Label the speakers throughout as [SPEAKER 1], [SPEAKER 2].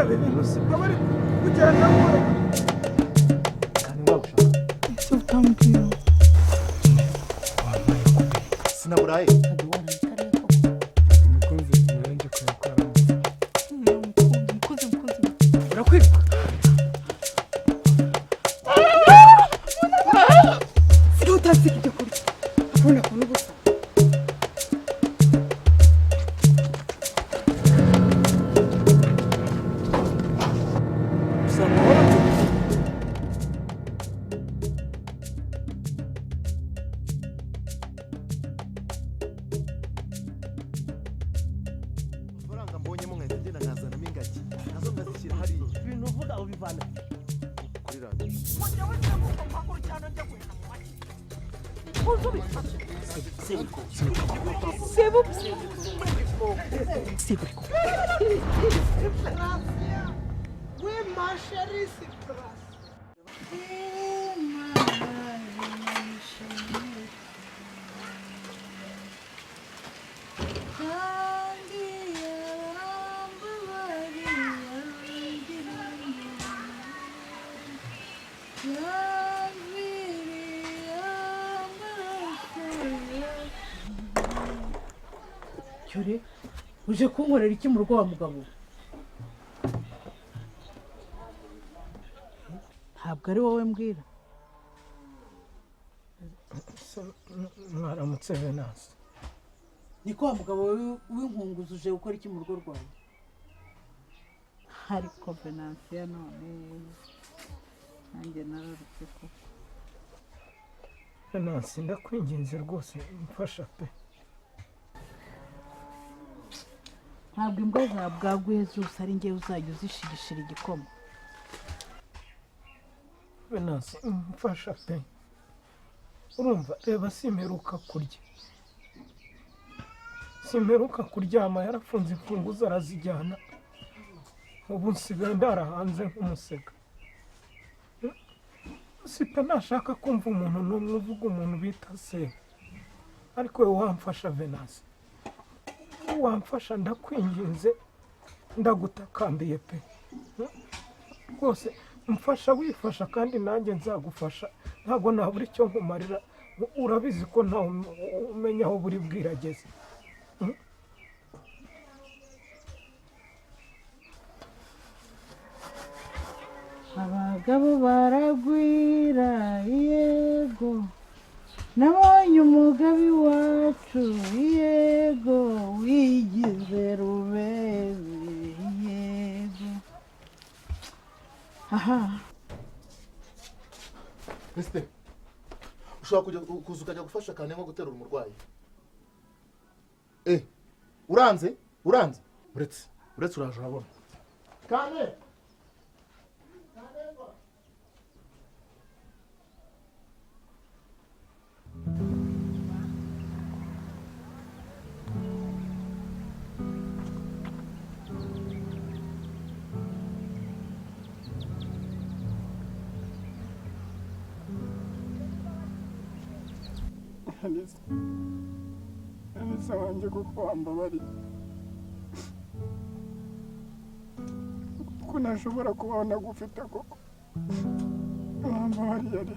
[SPEAKER 1] Reba ibintu sibwo bari kugenda nkora.
[SPEAKER 2] Kandi wagushaka.
[SPEAKER 3] Ese utambwira?
[SPEAKER 2] Sinaburaye.
[SPEAKER 1] Umukunzi nanjye kureba ko yaramutse.
[SPEAKER 3] Mukunzi, mukunzi.
[SPEAKER 1] Urakwiruka.
[SPEAKER 3] Sigaho utasiga ibyo kurya, akabona kubona ubusa.
[SPEAKER 1] Usanga warabyutse.
[SPEAKER 2] Amafaranga mbonyemo nkahita ngenda nkazanamo ingagi, nazo nkazishyira hariya.
[SPEAKER 4] Ibintu uvuga ubivana
[SPEAKER 2] Kuri radiyo.
[SPEAKER 5] Cyore, uje kunkorera iki mu rugo wa mugabo? Ntabwo ari wowe mbwira.
[SPEAKER 1] Mwaramutse, Venance.
[SPEAKER 5] Niko wa mugabo w'inkunguzi, uje gukora iki mu rugo rwawe? Ariko Venansiya, none nanjye nararutse koko.
[SPEAKER 1] Venance, ndakwinginze rwose, mfasha pe.
[SPEAKER 5] Ntabwo imbwa zabwaguye zose ari ngewe uzajya uzishigishira igikoma.
[SPEAKER 1] Venance, mfasha pe. Urumva, reba, simperuka kurya, simperuka kuryama. Yarafunze imfunguzo arazijyana, ubu nsigaye ndara hanze nk'umusega. Sipe nashaka kumva umuntu n'umwe uvuga umuntu bita se. Ariko wowe wamfasha, Venance, wamfasha, ndakwinginze, ndagutakambiye pe. Rwose mfasha, wifasha kandi nanjye nzagufasha. Ntabwo nabura icyo nkumarira. Urabizi ko ntawe umenya aho buri bwirageze.
[SPEAKER 5] Abagabo baragwira, yego. Nabonye umugabo iwacu, yego, wigize rubebe, yego. Aha.
[SPEAKER 2] Ese ushobora kujya kuza ukajya gufasha kane nko guterura umurwayi? Uranze, uranze. Uretse, uretse, uraje urabona kane.
[SPEAKER 1] Alisa, Alisa wanjye, kuko wambabariye, kuko ntashobora kubaho ntagufite koko. Wambabariye ari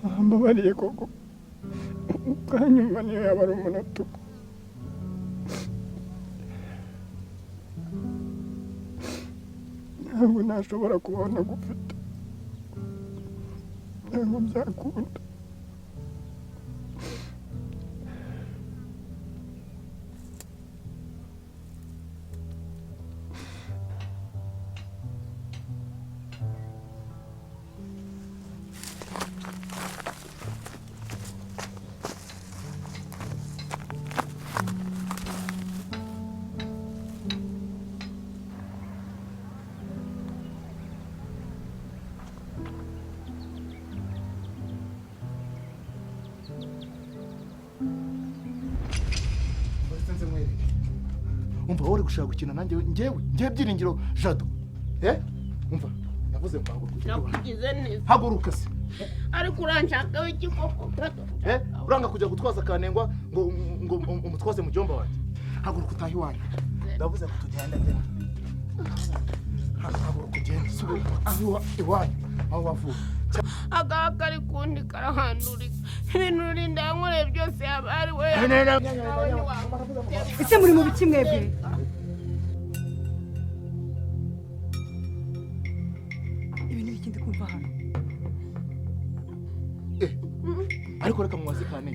[SPEAKER 1] wambabariye koko, ukanyumva, niyo yaba ari umunota umwe. Ntabwo ntashobora kubaho ntagufite, ntabwo byakunda.
[SPEAKER 2] Uretse nze mwereke. Umva, wowe uri gushaka gukina nanjye? Njyewe Byiringiro Jado, umva, navuze ngo haguruka ujye iwawe.
[SPEAKER 6] Nakugize neza.
[SPEAKER 2] Haguruka se.
[SPEAKER 6] Ariko uranshaka w'iki koko?
[SPEAKER 2] Uranga kujya gutwaza Kanengwa ngo umutwaze mu cyumba wanjye. Haguruka utahe iwanyu. Ndavuze ngo tugende pe. Ntabwo kugenda subira aho iwanyu aho wavuye.
[SPEAKER 6] Agaha kari kundi karahandurika. Ibintu Rurinda yankoreye byose yaba ari we.
[SPEAKER 3] Ese muri mu biki mwebwe? Ibi ni ibiki ndi kumva hano?
[SPEAKER 2] Ariko reka mubaze kane.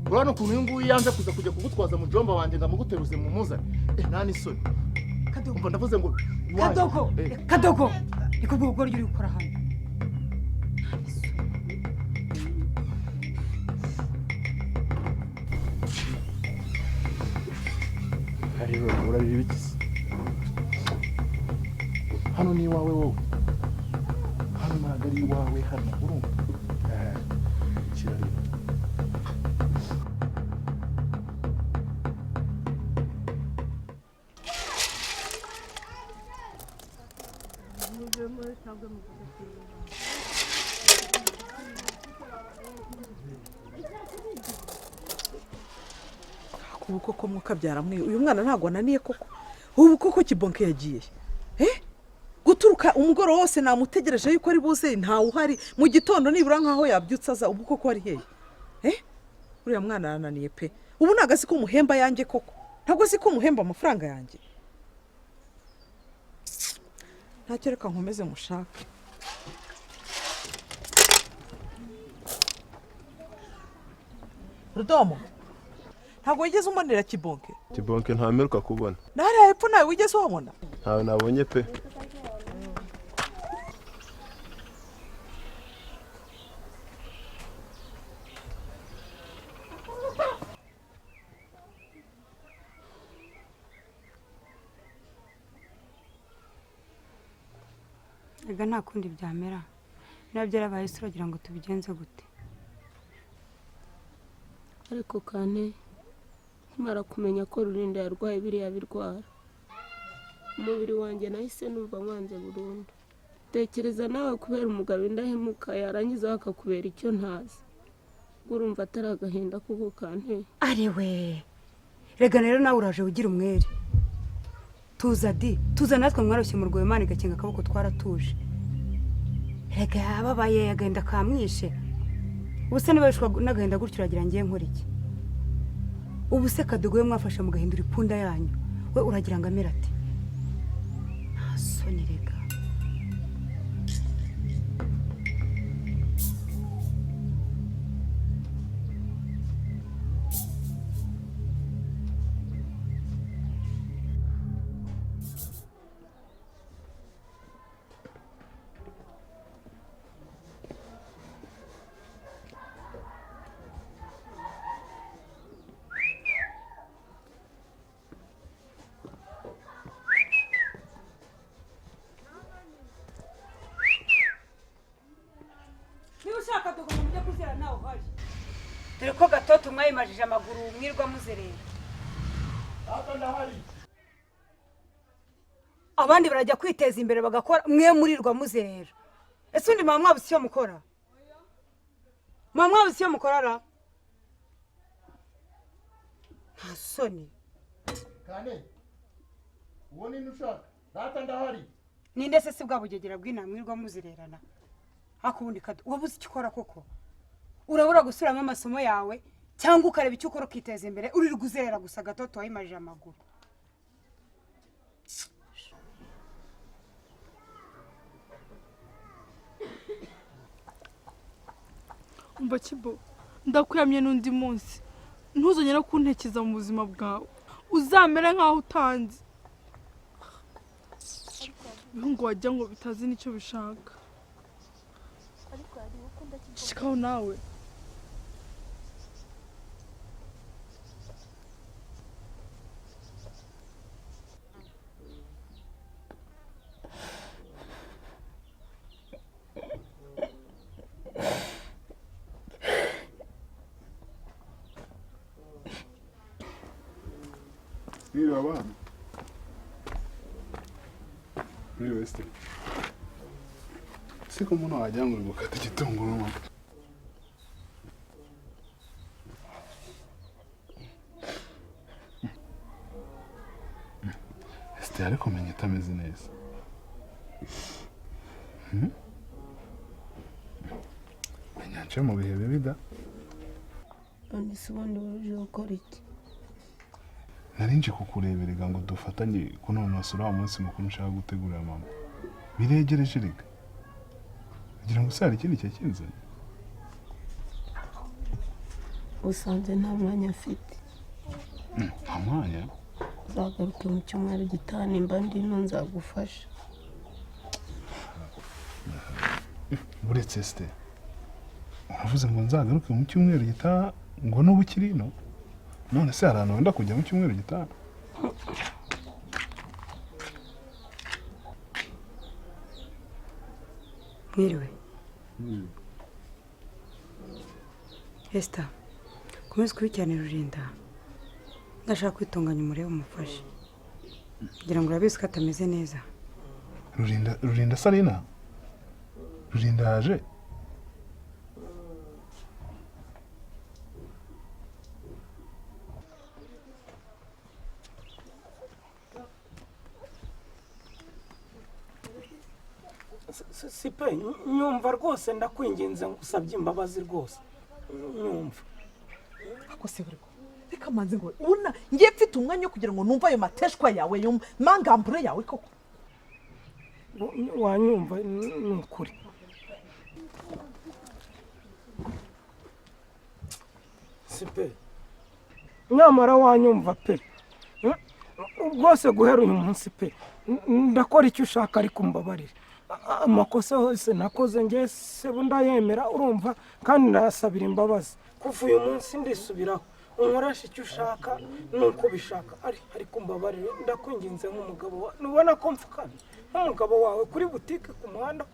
[SPEAKER 2] Urabona ukuntu uyu nguyu yanze kuza kujya kugutwaza mu jomba wanjye ngo amuguteruze mumuzane. Nta n'isoni.
[SPEAKER 3] Kadogo.
[SPEAKER 2] Ndavuze ngo
[SPEAKER 3] Kadogo. Kadogo. Reka ubwo bugoryi uri gukora hano.
[SPEAKER 2] Hariho urarira ibiki se? Hano ni iwawe wowe. Hano ntabwo ari iwawe hano urumva. Kirarira.
[SPEAKER 4] Ubu koko mwuka mwe uyu mwana ntabwo ananiye koko. Ubu koko Kibonke yagiye guturuka umugoroba wose namutegereje yuko ari buze ntawe uhari mu gitondo nibura nkaho yabyutse aza. Ubu koko ari hehe? Uriya mwana arananiye pe. Ubu ntabwo azi ko umuhemba yanjye koko, ntabwo azi ko umuhemba amafaranga yanjye. Ntacyo reka nkomeze mushake. Rudomo, ntabwo wigeze umbonera Kibonke?
[SPEAKER 7] Kibonke ntameruka kubona.
[SPEAKER 4] Nahariya hepfo nawe wigeze uhabona?
[SPEAKER 7] Ntawe nabonye pe.
[SPEAKER 3] Ega nta kundi byamera. Niba byarabaye se uragira ngo tubigenze gute?
[SPEAKER 6] Ariko kane nkimara kumenya ko Rurinda yarwaye biriya birwara, umubiri wanjye nahise numva nwanze burundu. Tekereza nawe kubera umugabo indahemuka yarangiza akakubera icyo ntazi. Urumva atari agahinda kuko kante.
[SPEAKER 3] Arewe. Rega rero nawe uraje ugira umwere. Tuza di, tuza natwe mwaroshye mu rwoyo Imana igakinga akaboko twaratuje. Rega yababaye agahinda kamwishe. Ubuse niba wishwa n'agahinda gutyo uragira ngiye nkora iki? Ubu se Kadogo we mwafashe mugahindura ipunda yanyu, we uragira ngo amere ati? Nta soni rega. Dore ko gatoto mwayimajije amaguru mwirwa muzerera. Abandi barajya kwiteza imbere bagakora, mwe murirwa muzerera. Ese undi mama mwabuze icyo mukora? Mama mwabuze icyo mukora ra? Nta soni.
[SPEAKER 2] Kane, uwo ninde ushaka? Data ndahari.
[SPEAKER 3] Ninde se si bwa bugegera bw'inama mwirwa muzererana? Hakubundi kado, wabuze icyo ukora koko? Urabura gusubiramo amasomo yawe cyangwa ukareba icyo ukora ukiteza imbere, uri guzerera gusa gatoto wayimajije amaguru.
[SPEAKER 8] Umva Kibo, ndakwiyamye n'undi munsi ntuzongere kuntekereza mu buzima bwawe, uzamere nkaho utanzi. Ibihungu wajya ngo bitazi nicyo bishaka. Shikaho nawe.
[SPEAKER 9] Mwiriwe abana. Mwiriwe se. Siko umuntu wagira ngo uri gukata igitunguru mama. Sitera, ariko menya utameze neza. Menya nce mu bihe bibi da.
[SPEAKER 6] None se ubundi wari uje gukora iki?
[SPEAKER 9] Nari nje kukureberega ngo dufatanye kunonosora wa munsi mukuru nshaka gutegurira mama. Biregereje rega. Kugira ngo se hari ikindi cyakinzanye?
[SPEAKER 6] Usanze nta mwanya mfite.
[SPEAKER 9] Nta mwanya?
[SPEAKER 6] Uzagaruke mu cyumweru gitaha, nimba ndino nzagufasha.
[SPEAKER 9] Uretse Site, uravuze ngo nzagaruke mu cyumweru gitaha, ngo n'ubu ukiri ino? None se hari ahantu wenda kujya mu cyumweru gitaha?
[SPEAKER 3] Mwiriwe. Esther, komeza ukurikirane Rurinda. Ndashaka kwitunganya umurebe umufashe. Ngira ngo urabizi ko atameze neza.
[SPEAKER 9] Rurinda, Rurinda Sarina? Rurinda yaje?
[SPEAKER 1] Sipe, nyumva rwose, ndakwinginze ngusabye imbabazi rwose, nyumva.
[SPEAKER 4] Ako se buri ko reka manze ngo ubona ngiye mfite umwanya wo kugira ngo numve ayo mateshwa yawe, yo mangambure yawe koko.
[SPEAKER 1] Wanyumva ni ukuri. Sipe, nyamara wanyumva pe rwose, guhera uyu munsi pe ndakora icyo ushaka, ariko umbabarire amakosa yose nakoze. Njye se ndayemera, urumva, kandi ndayasabira imbabazi. Kuva uyu munsi ndisubiraho, unkoresha icyo ushaka nuko ubishaka, ariko umbabarire, ndakwinginze nk'umugabo wawe. Ntubona ko mfukamye nk'umugabo wawe kuri butike ku muhanda?